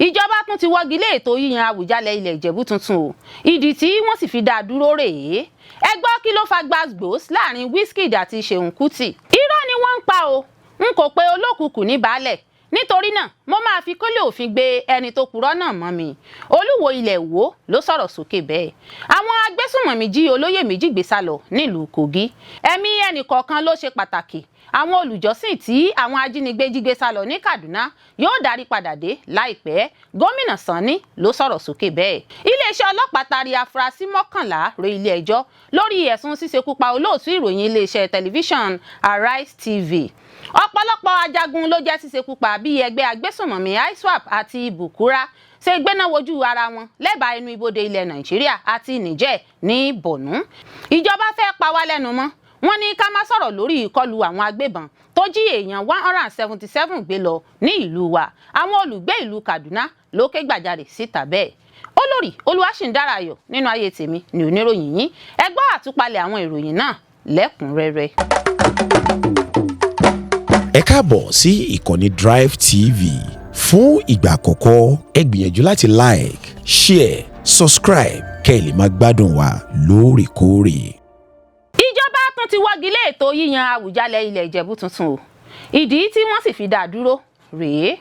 Ìjọba tún ti wọ́gi lé ètò yíyan Àwùjalẹ̀ ilẹ̀ Ìjẹ̀bú tuntun o. Ìdí tí wọ́n sì fi dá a dúró rèé. Ẹ gbọ́, kí ló fa gbàgbós láàrin Wizkid àti Ṣeun Kútì? Irọ́ ni wọ́n ń pa o, n kò pe olókùkù ní baálẹ̀, nítorí náà mo máa fi kólé òfin gbé ẹni tó purọ́ náà mọ́ mi. Olúwo ilẹ̀ Ìwó ló sọ̀rọ̀ sókè bẹ́ẹ̀. Àwọn agbésùnmọ̀mí jí olóyè méjì gbé sá lọ nílùú Kogi. Ẹ̀mí ẹnì kọ̀ọ̀kan ló ṣe pàtàkì. Àwọn olùjọ́sìn tí àwọn ajínigbé jí gbé sá lọ ní Kaduna yóò darí padà dé láìpẹ́. Gómìnà Sanni ló sọ̀rọ̀ sókè bẹ́ẹ̀. Iléeṣẹ́ ọlọ́pàá taari afurasí 11 re ilé ẹjọ́ lórí ẹ̀sùn ṣíṣekúpa olóòtú ìròyìn iléeṣẹ́ tẹlifíṣàn Arise TV. Ọ̀pọ̀lọpọ̀ ajagun ló jẹ́ ṣíṣekúpa bí ẹgbẹ́ agbésùnmọ̀mí ISWAP àti Bukura ṣe gbéná wojú ara wọn lẹ́bàá ẹnu ibodè ilẹ̀ Nàìjíríà àti Niger ní Borno. Ìjọba fẹ́ pa wá lẹ́nu mọ́, wọ́n ní ká má sọ̀rọ̀ lórí ìkọlù àwọn agbébọn tó jí èèyàn 177 gbé lọ ní ìlú wa. Àwọn olùgbé ìlú Kaduna ló ké gbàjarè síta bẹ́ẹ̀. Olórí Olúwaṣìndára Ayọ̀ nínú ayé tèmi ní oníròyìn yín. Ẹ gbọ́ àtúpalẹ̀ àwọn ìròyìn náà lẹ́kùnrẹ́rẹ́. Ẹ káàbọ̀ sí ìkànnì Drive TV. Fún ìgbà àkọ́kọ́, ẹ gbìyànjú láti like, share, subscribe kẹ́ ẹ lè máa gbádùn wa lóòrèkóòrè. Ìjọba tún ti wọ́gi lé ètò yíyan Àwùjalẹ̀ ilẹ̀ Ìjẹ̀bú tuntun o. Ìdí tí wọ́n sì fi dá a dúró rèé.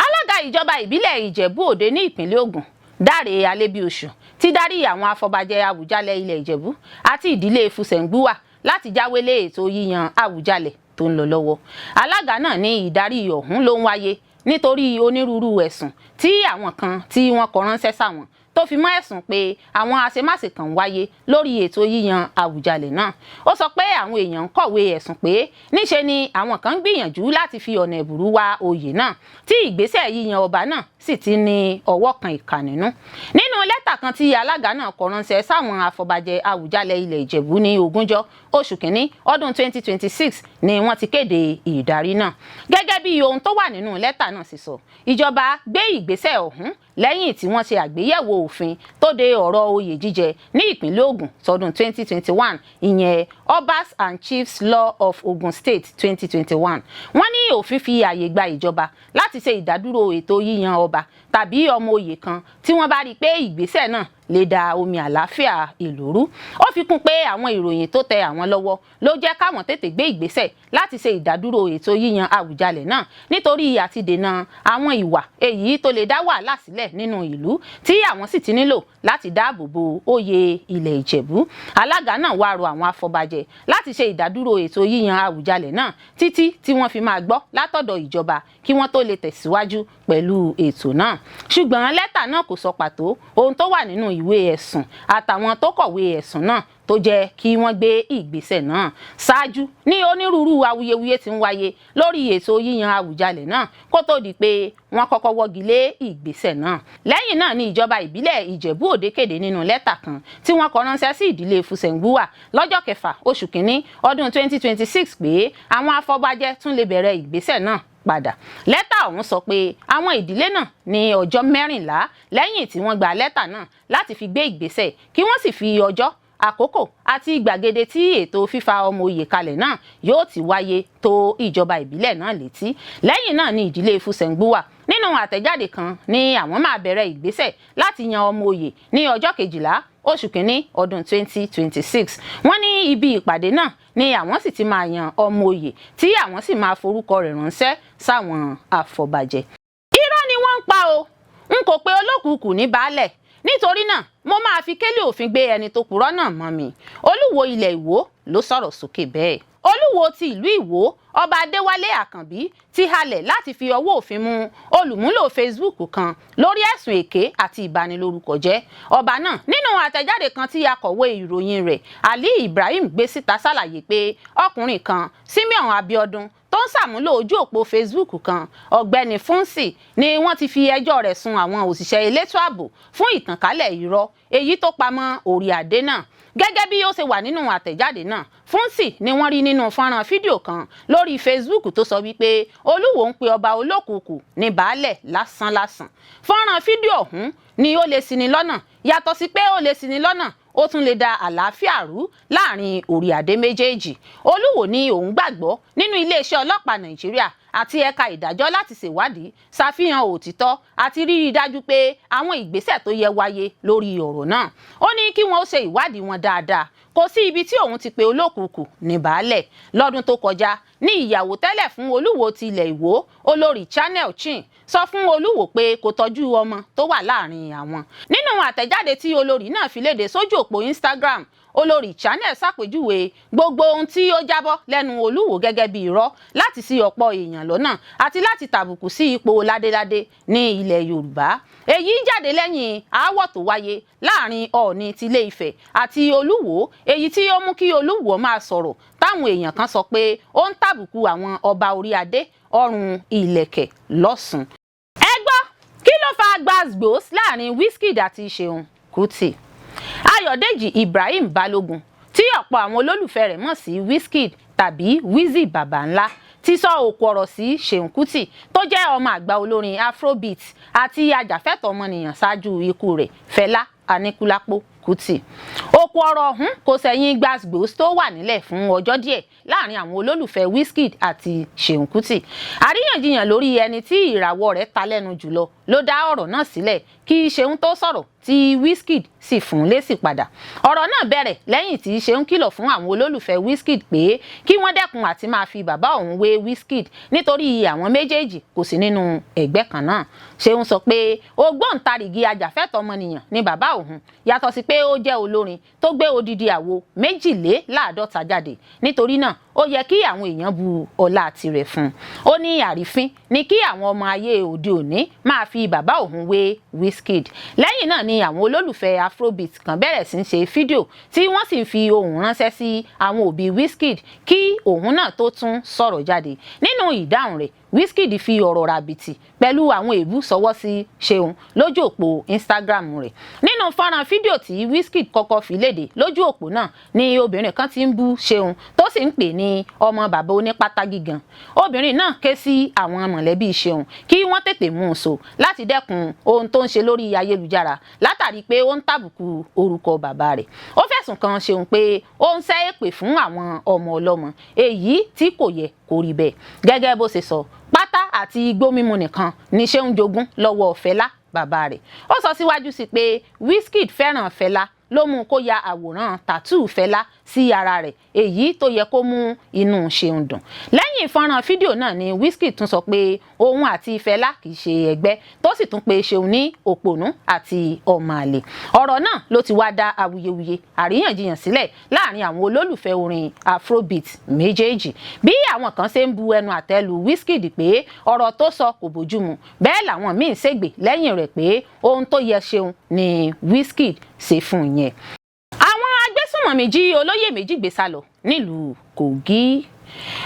Alága ìjọba ìbílẹ̀ Ìjẹ̀bú Òde ní ìpínlẹ̀ Ògùn, Dáre Alébíoṣù, ti darí àwọn afọbajẹ Àwùjalẹ̀ ilẹ̀ Ìjẹ̀bú àti ìdílé Fùsẹ̀ǹgbùwà láti jáwélé ètò yíyan Àwùjalẹ̀ tó ń lọ lọ́wọ́. Alága náà ní ìdarí ọ̀hún ló ń wáyé nítorí onírúurú ẹ̀sùn tí àwọn kan tí wọ́n kọ ránṣẹ́ sáwọn, tó fi mọ́ ẹ̀sùn pé àwọn àṣemáṣe kan wáyé lórí ètò yíyan Àwùjalẹ̀ náà. Ó sọ pé àwọn èèyàn ń kọ̀wé ẹ̀sùn pé níṣe ni àwọn kan ń gbìyànjú láti fi ọ̀nà ẹ̀bùrú wá oyè náà, tí ìgbésẹ̀ yíyan ọba náà sì ti ní ọwọ́ kan ìkà nínú. Nínú lẹ́tà kan tí alága náà kọ ránṣẹ́ sáwọn afọbajẹ Àwùjalẹ̀ ilẹ̀ Ìjẹ̀bú ní 20 oṣù kínní ọdún 2026 ni wọ́n ti kéde ìdarí náà. Gẹ́gẹ́ bí ohun tó wà nínú lẹ́tà náà sì sọ, ìjọba gbé ìgbésẹ̀ ọ̀hún lẹ́yìn tí wọ́n ṣe àgbéyẹ̀wò òfin tó de ọ̀rọ̀ oyè jíjẹ ní ìpínlẹ̀ Ògùn tọdún 2021, ìyẹn Obas and Chiefs Law of Ogun State 2021. Wọ́n ní òfin fi àyè gba ìjọba láti ṣe ìdádúró ètò yíyan ọba tàbí ọmọ oyè kan tí wọ́n bá rí i pé ìgbésẹ̀ náà lè da omi àlàáfíà ìlú rú. Ó fi kún pé àwọn ìròyìn tó tẹ àwọn lọ́wọ́ ló jẹ́ káwọn tètè gbé ìgbésẹ̀ láti ṣe ìdádúró ètò yíyan Àwùjalẹ̀ náà, nítorí àti dènà àwọn ìwà èyí tó lè dá wàhálà sílẹ̀ nínú ìlú, tí àwọn sì ti nílò láti dáàbò bo oyè ilẹ̀ Ìjẹ̀bú. Alága náà wá rọ àwọn afọbajẹ láti ṣe ìdádúró ètò yíyan Àwùjalẹ̀ náà títí tí wọ́n fi máa gbọ́ látọ̀dọ̀ ìjọba kí wọ́n tó lè tẹ̀síwájú pẹ̀lú ètò náà. Ṣùgbọ́n lẹ́tà náà kò sọ pàtó ohun tó wà nínú ìwé ẹ̀sùn àtàwọn tó kọ̀wé ẹ̀sùn náà tó jẹ́ kí wọ́n gbé ìgbésẹ̀ náà. Ṣáájú ní onírúurú awuyewuye tí ń wáyé lórí ètò yíyan Àwùjalẹ̀ náà kó tó di pé wọ́n kọ́kọ́ wọ́gi lé ìgbésẹ̀ náà. Lẹ́yìn náà ní ìjọba ìbílẹ̀ Ìjẹ̀bú Òde kéde nínú lẹ́tà kan tí wọ́n kọ ránṣẹ́ sí ìdílé Fùsẹ̀ǹgbùwà lọ́jọ́ 6 oṣù kínní ọdún 2026 pé àwọn afọbajẹ tún lè bẹ̀rẹ̀ ìgbésẹ̀ náà padà. Lẹ́tà ọ̀hún sọ pé àwọn ìdílé náà ní ọjọ́ 14 lẹ́yìn tí wọ́n gba lẹ́tà náà láti fi gbé ìgbésẹ̀, kí wọ́n sì fi ọjọ́, àkókò àti gbàgede tí ètò fífa ọmọ oyè kalẹ̀ náà yóò ti wáyé tó ìjọba ìbílẹ̀ náà létí. Lẹ́yìn náà ní ìdílé Fùsẹ̀ǹgbùwà nínú àtẹ̀jáde kan ní àwọn máa bẹ̀rẹ̀ ìgbésẹ̀ láti yan ọmọ oyè ní ọjọ́ 12 oṣù kínní ọdún 2026. Wọ́n ní ibi ìpàdé náà ni àwọn sì ti máa yan ọmọ oyè, tí àwọn sì máa forúkọ rẹ̀ ránṣẹ́ sáwọn àfọ̀bàjẹ́. Irọ́ ni wọ́n ń pa o, n kò pe olókùkù ní baálẹ̀, nítorí náà mo máa fi kélé òfin gbé ẹni tó purọ́ náà mọ́ mi. Olúwo ilẹ̀ Ìwó ló sọ̀rọ̀ sókè bẹ́ẹ̀. Olúwo ti ìlú Ìwó, Ọba Adéwálé Àkànbí, ti halẹ̀ láti fi ọwọ́ òfin mú olùmúlò Facebook kan lórí ẹ̀sùn èké àti ìbanilórúkọjẹ́. Ọba náà, nínú àtẹ̀jáde kan tí akọ̀wé ìròyìn rẹ̀ Ali Ibrahim gbé síta, ṣàlàyé pé ọkùnrin kan, Simeon Abiodun, tó ń ṣàmúlò ojú òpó Facebook kan, Ọ̀gbẹ́ni Fúnsì, ni wọ́n ti fi ẹjọ́ rẹ̀ sun àwọn òṣìṣẹ́ elétò ààbò fún ìtànkálẹ̀ irọ́ èyí tó pamọ́ orí adé náà. Gẹ́gẹ́ bí ó ṣe wà nínú àtẹ̀jáde náà, Fúnsì ni wọ́n rí nínú fọ́nrán fídíò kan lórí Facebook tó sọ wípé Olúwo ń pe ọba Olókùkù ní baálẹ̀ lásánlásán. Fọ́nrán fídíò ọ̀hún ni ó lè ṣini lọ́nà. Yàtọ̀ sí pé ó lè ṣini lọ́nà, ó tún lè da àlàáfíà rú láàrin orí adé méjèèjì. Olúwo ní òun gbàgbọ́ nínú iléeṣẹ́ ọlọ́pàá Nàìjíríà. àti ẹ̀ka ìdájọ́ láti ṣèwádìí, ṣàfihàn òtítọ́ àti rírí dájú pé àwọn ìgbésẹ̀ tó yẹ wáyé lórí ọ̀rọ̀ náà. Ó ní kí wọ́n ó ṣe ìwádìí wọn dáadáa. Kò sí ibi tí òun ti pe olókùkù ní baálẹ̀. Lọ́dún tó kọjá ní ìyàwó tẹ́lẹ̀ fún Olúwo ti ilẹ̀ Ìwó, Olórí Channel Chin, sọ fún Olúwo pé kò tọ́jú ọmọ tó wà láàrin àwọn. Nínú àtẹ̀jáde tí olórí náà fi léde sójú òpó Instagram, Olórí Channel ṣàpèjúwe gbogbo ohun tí ó jábọ́ lẹ́nu Olúwo gẹ́gẹ́ bí irọ́ láti ṣì ọ̀pọ̀ èèyàn lọ́nà àti láti tàbùkù sí ipò ládéládé ní ilẹ̀ Yorùbá. Èyí jáde lẹ́yìn aáwọ̀ tó wáyé láàrin Ọọ̀ni tilé Ifẹ̀ àti Olúwo, èyí tí ó mú kí Olúwo máa sọ̀rọ̀ táwọn èèyàn kan sọ pé ó ń tàbùkù àwọn ọba orí adé ọrùn ìlẹ̀kẹ̀ lọ́sùn. Ẹ gbọ́, kí ló fa gbàgbós láàrin Wizkid àti Ṣeun Kútì? Ayọ̀dèjì Ibrahim Balógun, tí ọ̀pọ̀ àwọn olólùfẹ́ rẹ̀ mọ̀ sí Wizkid tàbí Wizzy Baba Ńlá, ti sọ òkú ọ̀rọ̀ sí Ṣeun Kútì, tó jẹ́ ọmọ àgbà olórin Afrobeat àti ajàfẹ́tọ̀ọ́ ọmọnìyàn ṣáájú ikú rẹ̀, Fẹlá Aníkúlápó Kútì. Òkú ọ̀rọ̀ ọ̀hún kò sẹ́yìn gbàgbós tó wà nílẹ̀ fún ọjọ́ díẹ̀ láàrin àwọn olólùfẹ́ Wizkid àti Ṣeun Kútì. Àríyànjiyàn lórí ẹni tí ìràwọ̀ rẹ̀ ta lẹ́nu jùlọ ló dá ọ̀rọ̀ náà sílẹ̀ kí Ṣeun tó sọ̀rọ̀, tí Wizkid sì fún lésì padà. Ọ̀rọ̀ náà bẹ̀rẹ̀ lẹ́yìn tí Ṣeun kìlọ̀ fún àwọn olólùfẹ́ Wizkid pé kí wọ́n dẹ́kun àti máa fi bàbá òun wé Wizkid, nítorí àwọn méjèèjì kò sí nínú ẹgbẹ́ kan náà. Ṣeun sọ pé ògbóǹtarìgì ajàfẹ́tọ̀ọ́ ọmọnìyàn ni bàbá òun, yàtọ̀ sí pé ó jẹ́ olórin tó gbé odidi àwo 52 jáde, nítorí náà ó yẹ kí àwọn èèyàn bu ọlá tirẹ̀ fún un. Ó ní àrífín ni kí àwọn ọmọ ayé òde òní máa fi bàbá òun wé Wizkid. Lẹ́yìn náà ni àwọn olólùfẹ́ Afrobeat kan bẹ̀rẹ̀ sí ń ṣe fídíò, tí wọ́n sì ń fi ohùn ránṣẹ́ sí àwọn òbí Wizkid kí òun náà tó tún sọ̀rọ̀ jáde. Nínú ìdáhùn rẹ̀, Wizkid fi ọ̀rọ̀ ràbìtì pẹ̀lú àwọn èébú sọwọ́ sí Ṣeun lójú òpó Instagram rẹ̀. Nínú fọ́nrán fídíò tí Wizkid kọ́kọ́ fi léde lójú òpó náà ni obìnrin kan ti ń bú Ṣeun, tó sì ń pè ní ọmọ bàbá onípátá gígan. Obìnrin náà ké sí àwọn mọ̀lẹ́bí Ṣeun kí wọ́n tètè mú un so láti dẹ́kun ohun tó ń ṣe lórí ayélujára, látàrí pé ó ń tàbùkù orúkọ bàbá rẹ̀. Ó fẹ̀sùn kan Ṣeun pé ó ń ṣẹ́ èpè fún àwọn ọmọ ọlọ́mọ, èyí tí kò yẹ kó rí bẹ́ẹ̀. Gẹ́gẹ́ bó ṣe sọ, pátá àti igbó mímu nìkan ní Ṣeun jogún lọ́wọ́ Fẹlá bàbá rẹ̀. Ó sọ síwájú sí pé Wizkid fẹ́ràn Fẹlá ló mú kó ya àwòrán tattoo Fẹlá sí ara rẹ̀, èyí tó yẹ kó mú inú Ṣeun dùn. Lẹ́yìn fọ́nrán fídíò náà ni Wizkid tún sọ pé òun àti Fẹlá kì í ṣe ẹgbẹ́, tó sì tún pe Ṣeun ní òpònú àti ọmọ àlè. Ọ̀rọ̀ náà ló ti wá dá awuyewuye àríyànjiyàn sílẹ̀ láàrin àwọn olólùfẹ́ orin Afrobeat méjèèjì. Bí àwọn kan ṣe ń bu ẹnu àtẹ́ lu Wizkid pé ọ̀rọ̀ tó sọ kò bójúmu, bẹ́ẹ̀ làwọn míín ṣègbè lẹ́yìn rẹ̀ pé ohun tó yẹ Ṣeun ni Wizkid ṣe fún un yẹn. Àwọn agbésùnmọ̀mí jí olóyè méjì gbé sá lọ nílùú Kogi.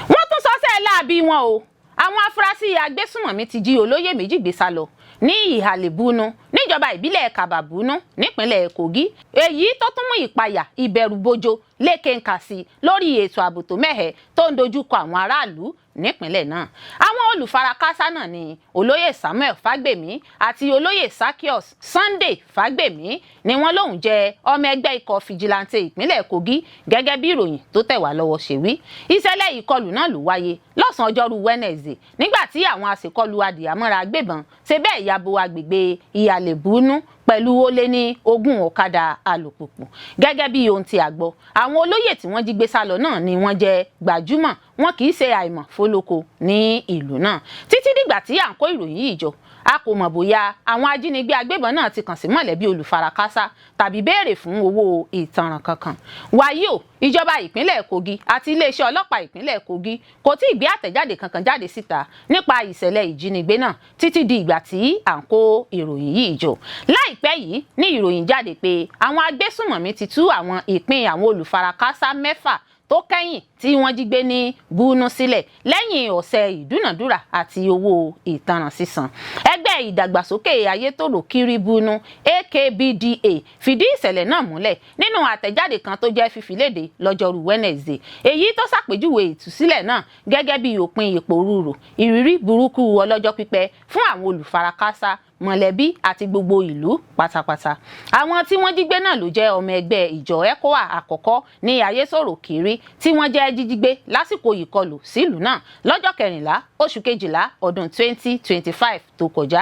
Wọ́n tún sọ́sẹ́ láabi wọn o. Àwọn afurasí agbésùnmọ̀mí ti jí olóyè méjì gbé sá lọ ní Ìhàlẹ̀bùnú, níjọba ìbílẹ̀ Kàbàbùnú, nípínlẹ̀ Kogi, èyí tó tún mú ìpayà ìbẹ̀rùbojo lékenkà sí lórí ètò ààbò tó mẹ́hẹ̀ tó ń dojúkọ àwọn aráàlú nípínlẹ̀ náà. Àwọn olùfarakásá náà ni Olóyè Samuel Fagbemi àti Olóyè Sakios Sunday Fagbemi, ni wọ́n lóun jẹ́ ọmọ ẹgbẹ́ ikọ̀ fìjìláńtẹ̀ ìpínlẹ̀ Kogi, gẹ́gẹ́ bí ìròyìn tó tẹ̀ wá lọ́wọ́ ṣe wí. Ìṣẹ̀lẹ̀ ìkọlù náà ló wáyé lọ́sàn-án ọjọ́rú Wednesday, nígbà tí àwọn àṣekọlù adìyàmọ́ra agbébọn ṣe bẹ́ẹ̀ ya bo agbègbè Ìhàlẹ̀bùnú pẹ̀lú ó lé ní 20 ọ̀kadà alùpùpù. Gẹ́gẹ́ bí ohun tí a gbọ́, àwọn olóyè tí wọ́n jí gbé sálọ náà ni wọ́n jẹ́ gbajúmọ̀, wọn kì í ṣe àìmọ̀ fólóko ní ìlú náà. Títí dìgbà tí à ń kó ìròyìn yìí jọ, a kò mọ̀ bóyá àwọn ajínigbé agbébọn náà ti kàn sí mọ̀lẹ́bí olùfarakásá tàbí béèrè fún owó ìtanràn kankan. Wàyí o, ìjọba ìpínlẹ̀ Kogi àti iléeṣẹ́ ọlọ́pàá ìpínlẹ̀ Kogi kò tí ì gbé àtẹ̀jáde kankan jáde síta nípa ìṣẹ̀lẹ̀ ìjínigbé náà títí di ìgbà tí à ń kó ìròyìn yìí jọ. Láìpẹ́ yìí ní ìròyìn jáde pé àwọn agbésùnmọ̀mí ti tú àwọn ìpín àwọn olùfarakásá mẹ́fà tó kẹ́yìn tí wọ́n jí gbé ní Búnú sílẹ̀ lẹ́yìn ọ̀sẹ̀ ìdúnàdúrà àti owó ìtanràn sísan. Ẹgbẹ́ ìdàgbàsókè Ayétòrò Kiri Búnú, AKBDA, fìdí ìṣẹ̀lẹ̀ náà múlẹ̀ nínú àtẹ̀jáde kan tó jẹ́ fífi léde lọ́jọ́rú Wednesday, èyí tó ṣàpèjúwe ìtúsílẹ̀ náà gẹ́gẹ́ bí òpin ìpòrúurù ìrírí burúkú ọlọ́jọ́ pípẹ́ fún àwọn olùfarakásá, mọ̀lẹ́bí àti gbogbo ìlú pátápátá. Àwọn tí wọ́n jí gbé náà ló jẹ́ ọmọ ẹgbẹ́ ìjọ ECWA àkọ́kọ́ ní Ayétòrò Kiri, tí wọ́n jẹ́ jíjí gbé lásìkò ìkọlù sílùú náà lọ́jọ́ 14 oṣù 12 ọdún 2025 tó kọjá.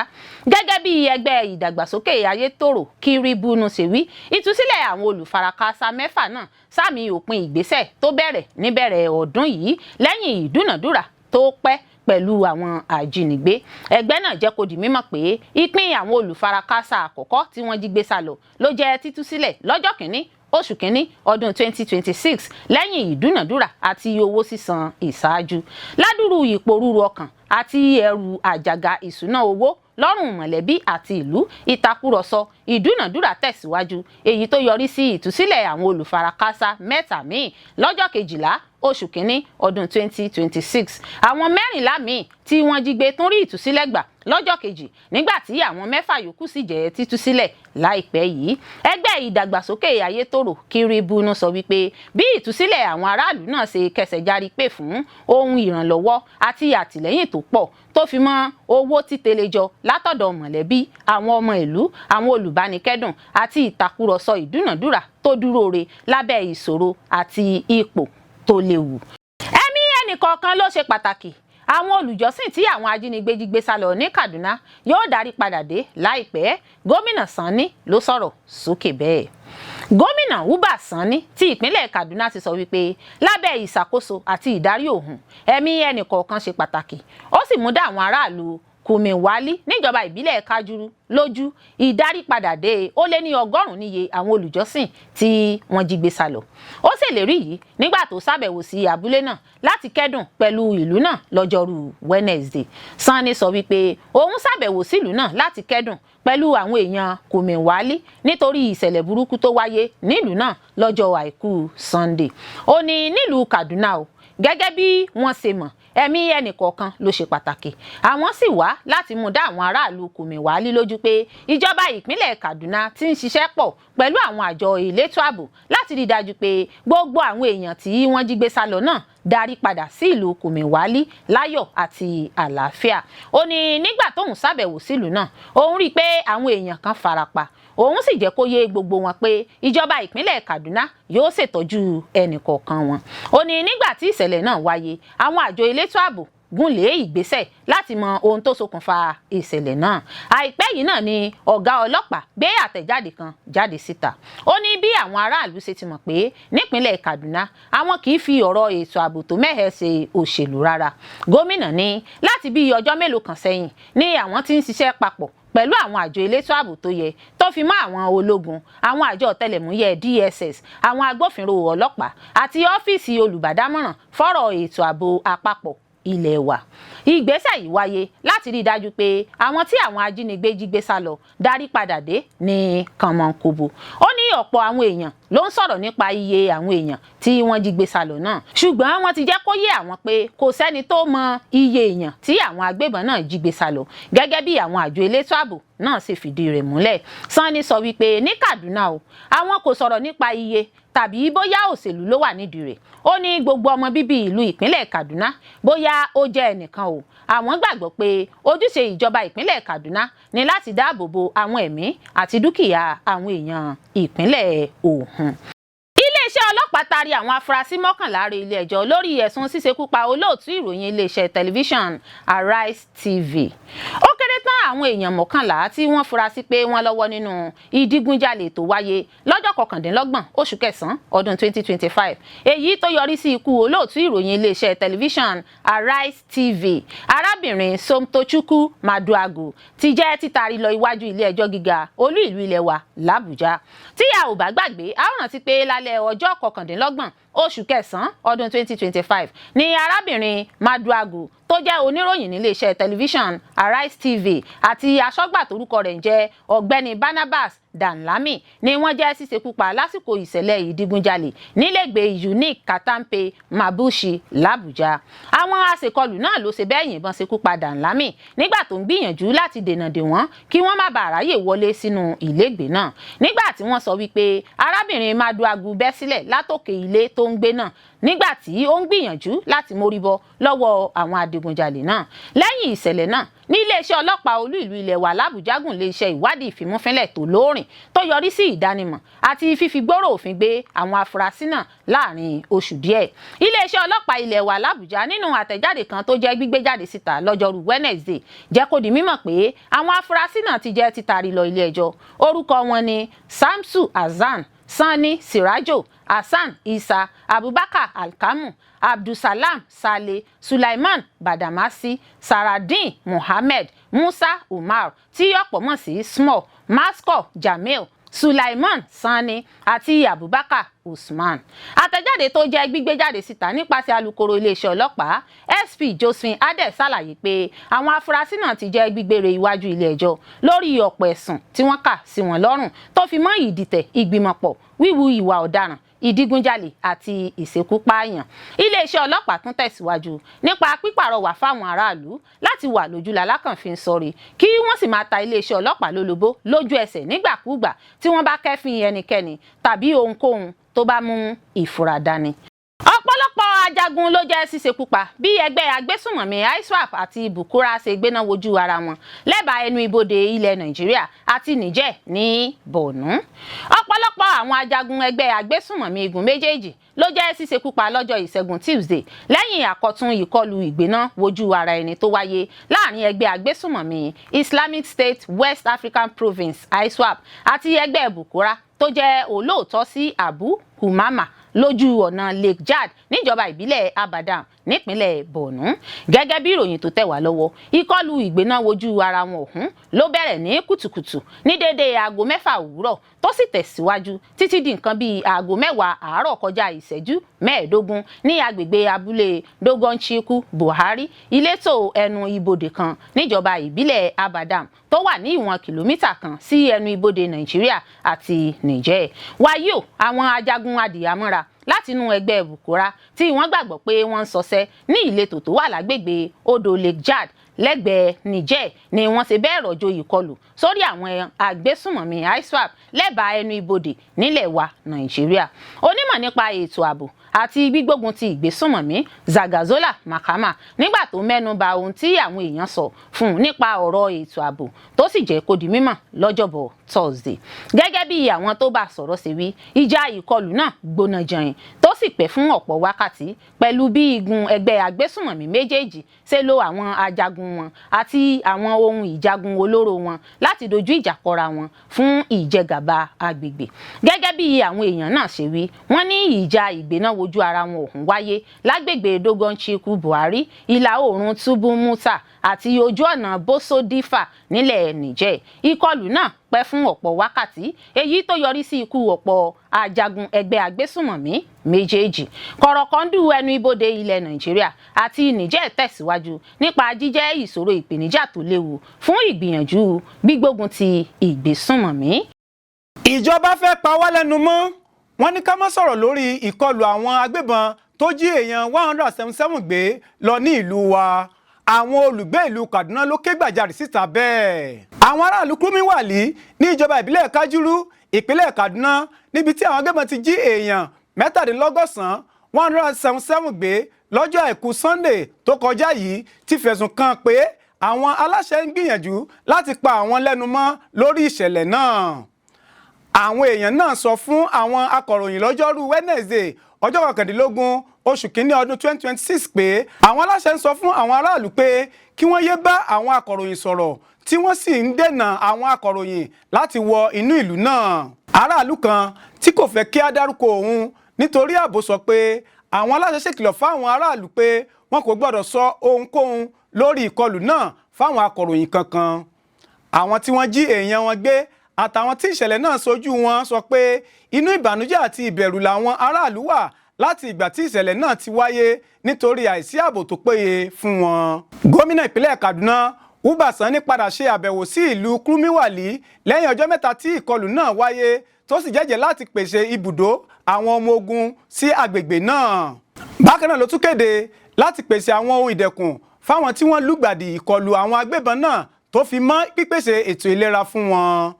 Gẹ́gẹ́ bí ẹgbẹ́ ìdàgbàsókè Ayétòrò Kiribunu ṣe wí, ìtúsílẹ̀ àwọn olùfarakásá mẹ́fà náà sàmì òpin ìgbésẹ̀ tó bẹ̀rẹ̀ níbẹ̀rẹ̀ ọdún yìí lẹ́yìn ìdúnàdúrà tó pẹ́ pẹ̀lú àwọn ajínigbé. Ẹgbẹ́ náà jẹ́ kó di mímọ̀ pé ìpín àwọn olùfarakásá àkọ́kọ́ tí wọ́n jí gbé sálọ ló jẹ́ títú sílẹ̀ lọ́jọ́ 1 oṣù 1 ọdún 2026 lẹ́yìn ìdúnàdúrà àti owó sísan ìṣáájú. Ládùrú ìpòrúru ọkàn àti ẹrù àjàgà ìṣúná owó lọ́rùn mọ̀lẹ́bí àti ìlú, ìtakùrọ̀sọ ìdúnàdúrà tẹ̀síwájú, èyí tó yọrí sí ìtúsílẹ̀ àwọn olùfarakásá mẹ́ta míì lọ́jọ́ 12 oṣù 1 ọdún 2026. Àwọn 14 míì tí wọ́n jí gbé tún rí ìtúsílẹ̀ gbà lọ́jọ́ kejì, nígbà tí àwọn mẹ́fà yòókù sì jẹ́ títú sílẹ̀ láìpẹ́ yìí. Ẹgbẹ́ ìdàgbàsókè Ayétòrò Kiribunu sọ wípé bí ìtúsílẹ̀ àwọn aráàlú náà ṣe kẹsẹ̀ járí pé fún ohun ìrànlọ́wọ́ àti àtìlẹ́yìn tó pọ̀, tó fi mọ́ owó títẹ̀lé jọ látọ̀dọ̀ mọ̀lẹ́bí, àwọn ọmọ ìlú, àwọn olùbánikẹ́dùn àti ìtàkùrọ̀sọ ìdúnàdúrà tó dúró re lábẹ́ ìṣòro àti ipò tó léwu. Ẹ̀mí ẹnìkọ̀ọ̀kan ló ṣe pàtàkì. Àwọn olùjọ́sìn tí àwọn ajínigbé jí gbé sá lọ ní Kaduna yóò darí padà dé láìpẹ́, Gómìnà Sanni ló sọ̀rọ̀ sókè bẹ́ẹ̀. Gómìnà Uba Sani ti ìpínlẹ̀ Kaduna ti sọ wípé lábẹ́ ìṣàkóso àti ìdarí òun, ẹ̀mí ẹnìkọ̀ọ̀kan ṣe pàtàkì. Ó sì mú dá àwọn aráàlú Kùmìwálí níjọba ìbílẹ̀ Kajuru lójú ìdarí padà dé ó lé ní 100 níye àwọn olùjọ́sìn tí wọ́n jí gbé sá lọ. Ó ṣèlérí yìí nígbà tó ṣàbẹ̀wò sí abúlé náà láti kẹ́dùn pẹ̀lú ìlú náà lọ́jọ́rú Wednesday. Sanni sọ wípé òun ṣàbẹ̀wò sílùú náà láti kẹ́dùn pẹ̀lú àwọn èèyàn Kùmìwálí nítorí ìṣẹ̀lẹ̀ burúkú tó wáyé nílùú náà lọ́jọ́ àìkú Sunday. Ó ní nílùú Kaduna o, gẹ́gẹ́ bí wọ́n ṣe mọ̀, ẹ̀mí ẹnìkọ̀ọ̀kan ló ṣe pàtàkì. Àwọn sì wá láti mú dá àwọn aráàlú Kùmìwálí lójú pé ìjọba ìpínlẹ̀ Kaduna ti ń ṣiṣẹ́ pọ̀ pẹ̀lú àwọn àjọ elétò ààbò láti rí i dájú pé gbogbo àwọn èèyàn tí wọ́n jí gbé sálọ náà darí padà sí ìlú Kùmìwálí láyọ̀ àti àlàáfíà. Ó ní nígbà tóun ṣàbẹ̀wò sílùú náà, òun rí i pé àwọn èèyàn kan farapa, òun sì jẹ́ kó yé gbogbo wọn pé ìjọba ìpínlẹ̀ Kaduna yóò ṣètọ́jú ẹnìkọ̀ọ̀kan wọn. Ó ní nígbà tí ìṣẹ̀lẹ̀ náà wáyé, àwọn àjọ elétò ààbò gúnlé ìgbésẹ̀ láti mọ ohun tó ṣokùnfà ìṣẹ̀lẹ̀ náà. Àìpẹ́ yìí náà ni ọ̀gá ọlọ́pàá gbé àtẹ̀jáde kan jáde síta. Ó ní bí àwọn aráàlú ṣe ti mọ̀ pé nípínlẹ̀ Kaduna, àwọn kì í fi ọ̀rọ̀ ètò ààbò tó mẹ́hẹ̀ ṣe òṣèlú rárá. Gómìnà ní láti bí ọjọ́ mélòó kan sẹ́yìn ni àwọn ti ń ṣiṣẹ́ papọ̀ pẹ̀lú àwọn àjọ elétò ààbò tó yẹ, tó fi mọ́ àwọn ológun, àwọn àjọ ọ̀tẹlẹ̀múyẹ́ DSS, àwọn agbófinró ọlọ́pàá àti ọ́fíìsì olùbádámọ̀ràn fọ́rọ̀ ètò ààbò àpapọ̀ ilé wa. Ìgbésẹ̀ yìí wáyé láti rí i dájú pé àwọn tí àwọn ajínigbé jí gbé sá lọ darí padà dé ní kànmọ́nkóbó. Ó ní ọ̀pọ̀ àwọn èèyàn ló ń sọ̀rọ̀ nípa iye àwọn èèyàn tí wọ́n jí gbé sá lọ náà, ṣùgbọ́n wọ́n ti jẹ́ kó yé àwọn pé kò sẹ́ni tó mọ iye èèyàn tí àwọn agbébọn náà jí gbé sá lọ, gẹ́gẹ́ bí àwọn àjọ elétò ààbò náà sì fìdí rẹ̀ múlẹ̀. Sanni sọ wípé ní Kaduna o, àwọn kò sọ̀rọ̀ nípa iye tàbí bóyá òṣèlú ló wà nídìí rẹ̀. Ó ní gbogbo ọmọ bíbí ìlú ìpínlẹ̀ Kaduna, bóyá ó jẹ́ ẹnìkan o, àwọn gbàgbọ́ pé ojúṣe ìjọba ìpínlẹ̀ Kaduna ní láti dáàbò bo àwọn ẹ̀mí àti dúkìá àwọn èèyàn ìpínlẹ̀ ọ̀hún. Iléeṣẹ́ ọlọ́pàá taari àwọn afurasí 11 re ilé-ẹjọ́ lórí ẹ̀sùn ṣíṣekú pa olóòtú ìròyìn iléeṣẹ́ tẹlifíṣàn Arise TV. Ó kéré tán àwọn èèyàn 11 tí wọ́n fura sí pé wọ́n lọ́wọ́ nínú ìdígunjalè tó wáyé lọ́jọ́ 29 oṣù kẹsàn-án ọdún 2025, èyí tó yọrí sí ikú olóòtú ìròyìn iléeṣẹ́ tẹlifíṣàn Arise TV, arábìnrin Somtochukwu Maduagu, ti jẹ́ títari lọ iwájú ilé-ẹjọ́ gíga olú ìlú ilẹ̀ wa làbújá. Tí a ò bá gbàgbé, a ó rántí pé lálẹ́ ọjọ́ 29 oṣù kẹsàn-án ọdún 2025 ni arábìnrin Maduagu, tó jẹ́ oníròyìn níléeṣẹ́ tẹlifíṣàn Arise TV, àti aṣọ́gbà torúkọ rẹ̀ ń jẹ́ ọ̀gbẹ́ni Barnabas Danlami ni wọ́n jẹ́ ṣíṣekú pa lásìkò ìṣẹ̀lẹ̀ ìdígunjalè nílẹ̀gbẹ́ Unique Katampe Mabushi làbújá. Àwọn aṣèkọlù náà ló ṣe bẹ́ẹ̀ yìnbọn ṣekú pa Danlami nígbà tó ń gbìyànjú láti dènà dè wọ́n kí wọ́n má bàa ráyè wọlé sínú ìlégbè náà, nígbà tí wọ́n sọ wípé arábìnrin Maduagu bẹ́ sílẹ̀ látòkè ilé tó tó ń gbé náà nígbà tí ó ń gbìyànjú láti mórí bọ́ lọ́wọ́ àwọn adigunjalè náà. Lẹ́yìn ìṣẹ̀lẹ̀ náà ní iléeṣẹ́ ọlọ́pàá olú ìlú ilẹ̀ wa l'Àbújá gùn lé iṣẹ́ ìwádìí ìfimúfínlẹ̀ tó lóòrìn tó yọrí sí ìdánimọ̀ àti fífi gbòòrò òfin gbé àwọn afurasí náà láàrin oṣù díẹ̀. Iléeṣẹ́ ọlọ́pàá ilẹ̀ wa l'Àbújá nínú àtẹ̀jáde kan tó jẹ́ gbígbé jáde síta lọ́jọ́rú Wednesday jẹ́ kó di mímọ̀ pé àwọn afurasí náà ti jẹ́ títari lọ ilé ẹjọ́. Orúkọ wọn ni Samsu Hasan, Sani Sirajo, Hasan Isa, Abubakar Alkamu, Abdulsalam Saleh, Sulaiman Badamasi, Saradin Muhammed, Musa Umar tí ọ̀pọ̀ mọ̀ sí Small, Masco Jamil, Sulaiman Sani àti Abubakar Usman. Àtẹ̀jáde tó jẹ́ gbígbé jáde síta nípasẹ̀ alukoro iléeṣẹ́ ọlọ́pàá SP Josephine Adeh ṣàlàyé pé àwọn afurasí náà ti jẹ́ gbígbére iwájú ilé ẹjọ́ lórí ọ̀pọ̀ ẹ̀sùn tí wọ́n kà sí wọn lọ́rùn tó fi mọ́ ìdìtẹ̀ ìgbìmọ̀pọ̀, wíwu ìwà ọ̀daràn, ìdígunjalè àti ìṣekúpààyàn. Iléeṣẹ́ ọlọ́pàá tún tẹ̀síwájú nípa pípàrọwà fáwọn aráàlú láti wà lójú lalákànfin sọrí, kí wọ́n sì máa ta iléeṣẹ́ ọlọ́pàá lólobó lójú ẹsẹ̀ nígbàkúùgbà tí wọ́n bá kẹ́fín ẹnikẹ́ni tàbí ohunkóhun tó bá mú ìfura dání. Ọ̀pọ̀lọpọ̀ ajagun ló jẹ́ ṣíṣekúpa bí ẹgbẹ́ agbésùnmọ̀mí ISWAP àti Bukura ṣe gbéná wojú ara wọn lẹ́bàá ẹnu ibodè ilẹ̀ Nàìjíríà àti Niger ní Borno. Ọ̀pọ̀lọpọ̀ àwọn ajagun ẹgbẹ́ agbésùnmọ̀mí igun méjèèjì ló jẹ́ ṣíṣekúpa lọ́jọ́ Ìṣẹ́gun Tuesday lẹ́yìn àkọ́tún ìkọlù ìgbéná wojú ara ẹni tó wáyé láàrin ẹgbẹ́ agbésùnmọ̀mí Islamic State West African Province ISWAP àti ẹgbẹ́ Bukura tó jẹ́ olóòótọ́ sí Abu Humama lójú ọ̀nà Lake Chad níjọba ìbílẹ̀ Abadam nípínlẹ̀ Borno. Gẹ́gẹ́ bí ìròyìn tó tẹ̀ wá lọ́wọ́, ìkọlù ìgbéná wojú ara wọn ọ̀hún ló bẹ̀rẹ̀ ní kùtùkùtù ní déédéé aago 6 òwúrọ̀ tó sì tẹ̀síwájú títí di nǹkan bíi aago 10 àárọ̀ kọjá ìṣẹ́jú 15 ní agbègbè abúlé Dogonchiku Buhari, ìletò ẹnu ibodè kan níjọba ìbílẹ̀ Abadam tó wà ní ìwọ̀n kìlómítà 1 sí ẹnu ibodè Nàìjíríà àti Niger. Wàyí o, àwọn ajagun adìyàmọ́ra látinú ẹgbẹ́ Bukura tí wọ́n gbàgbọ́ pé wọ́n ń ṣọṣẹ́ ní ìletò tó wà lágbègbè odò Lake Chad lẹ́gbẹ̀ẹ́ Niger ni wọ́n ṣe bẹ́ẹ̀ rọ̀jò ìkọlù sórí àwọn agbésùnmọ̀mí ISWAP lẹ́bàá ẹnu ibodè nílẹ̀ wa Nàìjíríà. Onímọ̀ nípa ètò ààbò àti gbígbógun ti ìgbésùnmọ̀mí Zagazola Makama, nígbà tó mẹ́nu bà ohun tí àwọn èèyàn sọ fún un nípa ọ̀rọ̀ ètò ààbò tó sì jẹ́ kó di mímọ̀ lọ́jọ́bọ̀ Thursday, gẹ́gẹ́ bí àwọn tó bá sọ̀rọ̀ ṣe wí, ìjà ìkọlù náà gbóná jọyìn tó sì pẹ́ fún ọ̀pọ̀ wákàtí pẹ̀lú bí igun ẹgbẹ́ agbésùnmọ̀mí méjèèjì ṣe lo àwọn ajagun wọn àti àwọn ohun ìjagun olóró wọn láti dojú ìjà kọra wọn fún ìjẹgàba agbègbè. Gẹ́gẹ́ bí àwọn èèyàn náà ṣe wí, wọ́n ní ìjà ìgbéná wojú ara wọn ọ̀hún wáyé lágbègbè Dogonchiku Buhari, ìlà oòrùn Tubu Muta àti ojú ọ̀nà Bosodifa nílẹ̀ Niger. Ìkọlù náà pẹ́ fún ọ̀pọ̀ wákàtí, èyí tó yọrí sí ikú ọ̀pọ̀ ajagun ẹgbẹ́ agbésùnmọ̀mí méjèèjì. Kọ̀rọ̀kọ́ndù ẹnu ibodè ilẹ̀ Nàìjíríà àti Niger tẹ̀síwájú nípa jíjẹ́ ìṣòro ìpèníjà tó léwu fún ìgbìyànjú gbígbógun ti ìgbésùnmọ̀mí. Ìjọba fẹ́ pa wá lẹ́nu mọ́, wọ́n ní ká má sọ̀rọ̀ lórí ìkọlù àwọn agbébọn tó jí èèyàn 177 gbé lọ ní ìlú wa. Àwọn olùgbé ìlú Kaduna ló ké gbàjarè síta bẹ́ẹ̀. Àwọn aráàlú Kurmin-Wali ní ìjọba ìbílẹ̀ Kajuru, ìpínlẹ̀ Kaduna, níbi tí àwọn agbébọn ti jí èèyàn 197, 177 gbé lọ́jọ́ àìkú Sunday tó kọjá yìí, ti fẹ̀sùn kàn pé àwọn aláṣẹ ń gbìyànjú láti pa àwọn lẹ́nu mọ́ lórí ìṣẹ̀lẹ̀ náà. Àwọn èèyàn náà sọ fún àwọn akọ̀ròyìn lọ́jọ́rú Wednesday, ọjọ́ 19 oṣù kínní ọdún 2026 pé àwọn aláṣẹ ń sọ fún àwọn aráàlú pé kí wọ́n yé bá àwọn akọ̀ròyìn sọ̀rọ̀, tí wọ́n sì ń dènà àwọn akọ̀ròyìn láti wọ inú ìlú náà. Aráàlú kan tí kò fẹ́ kí á dárúkọ òun nítorí ààbò sọ pé àwọn aláṣẹ ṣèkìlọ̀ fáwọn aráàlú pé wọn kò gbọ́dọ̀ sọ ohunkóhun lórí ìkọlù náà fáwọn akọ̀ròyìn kankan. Àwọn tí wọ́n jí èèyàn wọn gbé àtàwọn tí ìṣẹ̀lẹ̀ náà sojú wọn sọ pé inú ìbànújẹ́ àti ìbẹ̀rù làwọn aráàlú wà láti ìgbà tí ìṣẹ̀lẹ̀ náà ti wáyé nítorí àìsí ààbò tó péye fún wọn. Gómìnà ìpínlẹ̀ Kaduna, Uba Sani, padà ṣe àbẹ̀wò sí ìlú Kurmin-Wali lẹ́yìn ọjọ́ 3 tí ìkọlù náà wáyé, tó sì jẹ́jẹ́ láti pèsè ibùdó àwọn ọmọ ogun sí agbègbè náà. Bákan náà ló tún kéde láti pèsè àwọn ohun ìdẹ̀kùn fáwọn tí wọ́n lùgbàdì ìkọlù àwọn agbébọn náà, tó fi mọ́ pípèsè ètò ìlera fún wọn.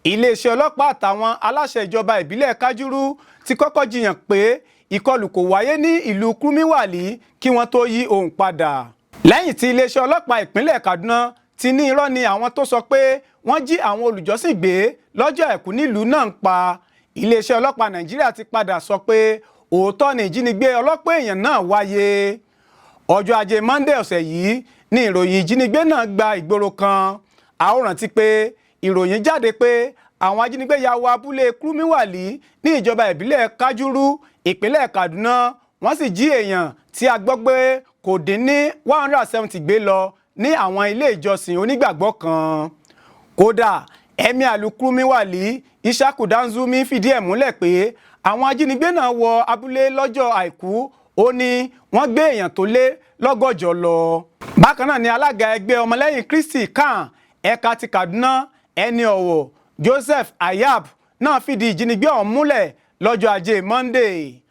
Iléeṣẹ́ ọlọ́pàá àtàwọn aláṣẹ ìjọba ìbílẹ̀ Kajuru ti kọ́kọ́ jiyàn pé Ìkọlù kò wáyé ní ìlú Kurmin Wali kí wọ́n tó yí ohun padà. Lẹ́yìn tí iléeṣẹ́ ọlọ́pàá ìpínlẹ̀ Kaduna ti ní irọ́ ni àwọn tó sọ pé wọ́n jí àwọn olùjọ́sìn gbé lọ́jọ́ Àìkú nílùú náà ń pa, iléeṣẹ́ ọlọ́pàá Nàìjíríà ti padà sọ pé òótọ́ ni ìjínigbé ọlọ́pàá èèyàn náà wáyé. Ọjọ́ Ajé Monday ọ̀sẹ̀ yìí ni ìròyìn ìjínigbé náà gba ìgboro kan. A ó rántí pé ìròyìn jáde pé àwọn ajínigbé ya wọ abúlé Kurmin Wali ní ìjọba ìbílẹ̀ Kajuru, ìpínlẹ̀ Kaduna. Wọ́n sì jí èèyàn tí a gbọ́ pé kò dín ní 170 gbé lọ ní àwọn ilé ìjọsìn onígbàgbọ́ kan. Kódà, Emir ìlú Kurmin Wali, Ishaku Danzumi, fìdí ẹ̀ múlẹ̀ pé àwọn ajínigbé náà wọ abúlé lọ́jọ́ Àìkú. Ó ní wọ́n gbé èèyàn tó lé 160 lọ. Bákan náà ni alága ẹgbẹ́ Ọmọlẹ́yìn Kristi CAN ẹ̀ka ti Kaduna, Ẹni Ọ̀wọ̀ Joseph Hayab náà fìdí ìjínigbé ọ̀hún múlẹ̀ lọ́jọ́ Ajé Monday.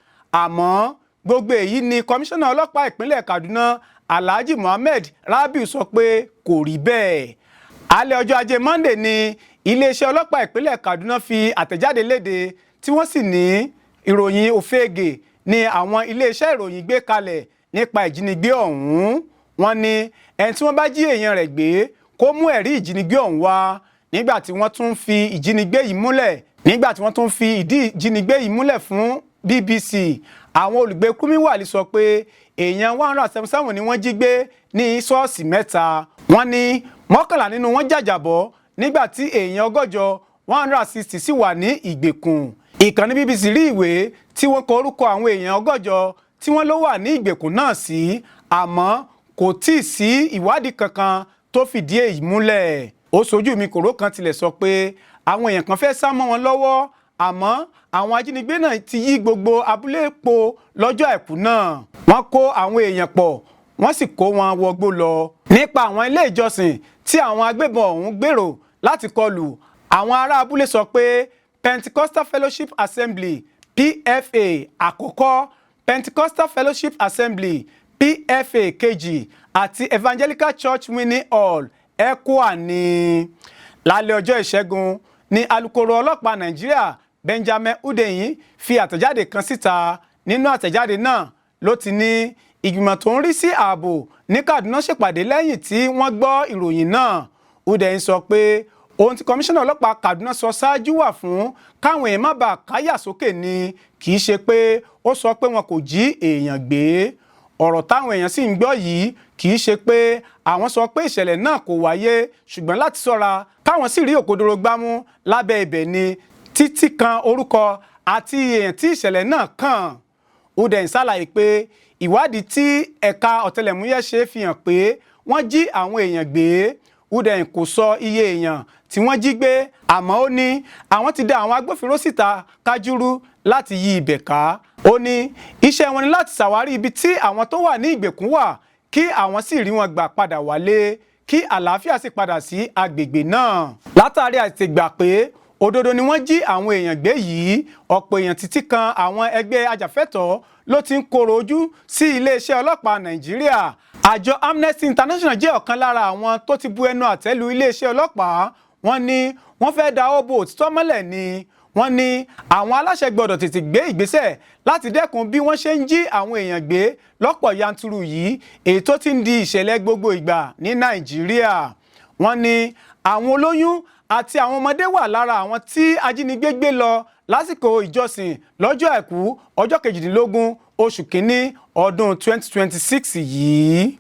Àmọ́ gbogbo èyí ni kọmíṣánná ọlọ́pàá ìpínlẹ̀ Kaduna, Alhaji Muhammed Rabiu, sọ pé kò rí bẹ́ẹ̀. Alẹ́ ọjọ́ Ajé Monday ni iléeṣẹ́ ọlọ́pàá ìpínlẹ̀ Kaduna fi àtẹ̀jáde léde, tí wọ́n sì ní ìròyìn òfegè ni àwọn iléeṣẹ́ ìròyìn gbé kalẹ̀ nípa ìjínigbé ọ̀hún. Wọ́n ní ẹni tí wọ́n bá jí èèyàn rẹ̀ gbé kó mú ẹ̀rí ìjínigbé ọ̀hún wá. Nígbà tí wọ́n tún fi ìdí ìjínigbé yìí múlẹ̀ fún BBC, àwọn olùgbé Kurmin Wali sọ pé èèyàn 177 ni wọ́n jí gbé ní ṣọ́ọ̀ṣì mẹ́ta. Wọ́n ní 11 nínú wọn jàjàbọ́, nígbà tí èèyàn 160, 160, sì wà ní ìgbèkùn. Ìkànnì BBC rí ìwé tí wọ́n kọ orúkọ àwọn èèyàn 160 tí wọ́n ló wà ní ìgbèkùn náà sí, àmọ́ kò tíì sí ìwádìí kankan tó fìdí èyí múlẹ̀. Ó sojú mi kòró kan tilẹ̀ sọ pé àwọn èèyàn kan fẹ́ sá mọ́ wọn lọ́wọ́, àmọ́ àwọn ajínigbé náà ti yí gbogbo abúlé po lọ́jọ́ Àìkú náà. Wọ́n kó àwọn èèyàn pọ̀, wọ́n sì kó wọn wọgbó lọ. Nípa àwọn ilé ìjọsìn tí àwọn agbébọn ọ̀hún gbèrò láti kọlù, àwọn ará abúlé sọ pé Pentecostal Fellowship Assembly, PFA àkọ́kọ́, Pentecostal Fellowship Assembly, PFA kejì àti Evangelical Church Winning All, ECWA ní. Lálẹ́ ọjọ́ Ìṣẹ́gun ní alukoro ọlọ́pàá Nàìjíríà, Benjamin Hundeyin, fi àtẹ̀jáde kan síta. Nínú àtẹ̀jáde náà ló ti ní ìgbìmọ̀ tó ń rí sí ààbò ní Kaduna ṣèpàdé lẹ́yìn tí wọ́n gbọ́ ìròyìn náà. Hundeyin sọ pé ohun tí kọmíṣánná ọlọ́pàá Kaduna sọ ṣáájú wà fún káwọn èèyàn má bàa káyà sókè ni, kì í ṣe pé ó sọ pé wọn kò jí èèyàn gbé. Ọ̀rọ̀ táwọn èèyàn sì ń gbọ́ yìí, kì í ṣe pé àwọn sọ pé ìṣẹ̀lẹ̀ náà kò wáyé, ṣùgbọ́n láti ṣọ́ra káwọn sì rí òkodoro gbámú lábẹ́ ibẹ̀ ni, títí kan orúkọ àti èèyàn tí ìṣẹ̀lẹ̀ náà kàn. Hundeyin ṣàlàyé pé ìwádìí tí ẹ̀ka ọ̀tẹlẹ̀múyẹ́ ṣe fi hàn pé wọ́n jí àwọn èèyàn gbé. Hundeyin kò sọ iye èèyàn tí wọ́n jí gbé, àmọ́ ó ní àwọn ti dá àwọn agbófinró síta Kájúrú láti yí ibẹ̀ ká. Ó ní iṣẹ́ wọn ni láti ṣàwárí ibi tí àwọn tó wà ní ìgbèkùn wà, kí àwọn sì rí wọn gbà padà wálé, kí àlàáfíà sì padà sí agbègbè náà. Látàrí àtìgbà pé òdodo ni wọ́n jí àwọn èèyàn gbé yìí, ọ̀pọ̀ èèyàn títí kan àwọn ẹgbẹ́ ajàfẹ́tọ̀ọ́ ló ti ń koro ojú sí iléeṣẹ́ ọlọ́pàá Nàìjíríà. Àjọ Amnesty International jẹ́ ọ̀kan lára àwọn tó ti bu ẹnu àtẹ́ lu iléeṣẹ́ ọlọ́pàá. Wọ́n ní wọ́n fẹ́ da owó bo òtítọ́ mọ́lẹ̀ ni. Wọ́n ní àwọn aláṣẹ gbọ́dọ̀ tètè gbé ìgbésẹ̀ láti dẹ́kun bí wọ́n ṣe ń jí àwọn èèyàn gbé lọ́pọ̀ yanturu yìí, èyí tó ti ń di ìṣẹ̀lẹ̀ gbogbo ìgbà ní Nàìjíríà. Wọ́n ní àwọn olóyún àti àwọn ọmọdé wà lára àwọn tí ajínigbé gbé lọ lásìkò ìjọsìn lọ́jọ́ Àìkú, ọjọ́ 18 oṣù kínní ọdún 2026 yìí.